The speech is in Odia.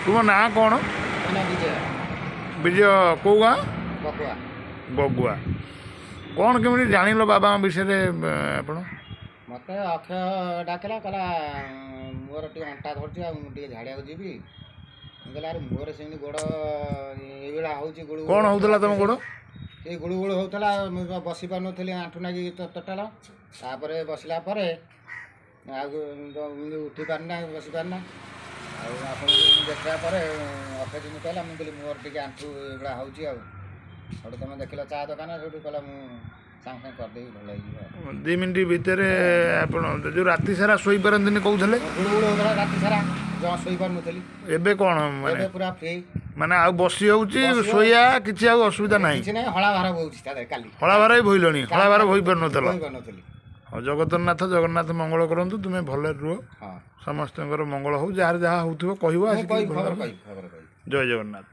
ତୁମ ନାଁ କ'ଣ? ମୋ ନାଁ ବିଜୟ। ବିଜୟ, କେଉଁ ଗାଁ? ବକୁଆ। ଗଗୁଆ। କ'ଣ କେମିତି ଜାଣିଲ ବାବାଙ୍କ ବିଷୟରେ ଆପଣ? ମୋତେ ଅକ୍ଷୟ ଡାକିଲା, କହିଲା ମୋର ଟିକେ ଅଣ୍ଟା ଧରୁଛି ଆଉ ମୁଁ ଟିକେ ଝାଡ଼ିବାକୁ ଯିବି। ମୁଁ କହିଲି ଆରେ ମୋର ସେମିତି ଗୋଡ଼ ଏଇଭଳିଆ ହେଉଛି, ଗୁଳୁ। କ'ଣ ହେଉଥିଲା ତୁମ ଗୋଡ଼? ଏଇ ଗୁଳୁ ଗୁଳୁ ହେଉଥିଲା, ମୁଁ ବସି ପାରୁନଥିଲି, ଆଣ୍ଠୁ ନାଗି ଟୋଟାଲ। ତାପରେ ବସିଲା ପରେ ଆଉ ଉଠି ପାରୁନା, ବସି ପାରୁନା। ଆଉ ଆପଣଙ୍କୁ ମୁଁ ଦେଖିଲା ପରେ ଅକ୍ଷୟ ଯେମିତି କହିଲା, ମୁଁ କହିଲି ମୋର ଟିକେ ଆଣ୍ଠୁ ଏଇଭଳିଆ ହେଉଛି। ଆଉ ସେଠୁ ତୁମେ ଦେଖିଲ ଚା ଦୋକାନ, ସେଠୁ କହିଲା ମୁଁ ସାଙ୍ଗେ ସାଙ୍ଗେ କରିଦେବି, ଭଲ ହେଇଯିବ। 2 ମିନିଟ୍ ଭିତରେ। ଆପଣ ଯେଉଁ ରାତି ସାରା ଶୋଇପାରନ୍ତିନି କହୁଥିଲେ? ଗୁଳୁ ଗୁଳୁ ହେଉଥିଲା ରାତି ସାରା, ଜମା ଶୋଇପାରୁନଥିଲି। ଏବେ କ'ଣ ମାନେ? ଏବେ ପୁରା ଫ୍ରି। ମାନେ ଆଉ ବସି ହେଉଛି, ଶୋଇବା କିଛି ଆଉ ଅସୁବିଧା ନାହିଁ? କିଛି ନାହିଁ। ହଳା ଭାର ବହୁଛି ତା ଦେହରେ କାଲି। ହଳା ଭାର ବି ବୋହିଲଣି? ହଳା ଭାର ବୋହି ପାରୁନଥିଲ? ବୋହି ପାରୁନଥିଲି। ହଉ, ଜଗତନାଥ ଜଗନ୍ନାଥ ମଙ୍ଗଳ କରନ୍ତୁ, ତୁମେ ଭଲରେ ରୁହ। ହଁ। ସମସ୍ତଙ୍କର ମଙ୍ଗଳ ହଉ। ଯାହାର ଯାହା ହେଉଥିବ କହିବ ମୁଁ ଆସିକି। କହିବି, ଭଲ ଖବର ହବ। କହିବି, ଖବର କହିବି। ଜୟ ଜଗନ୍ନାଥ।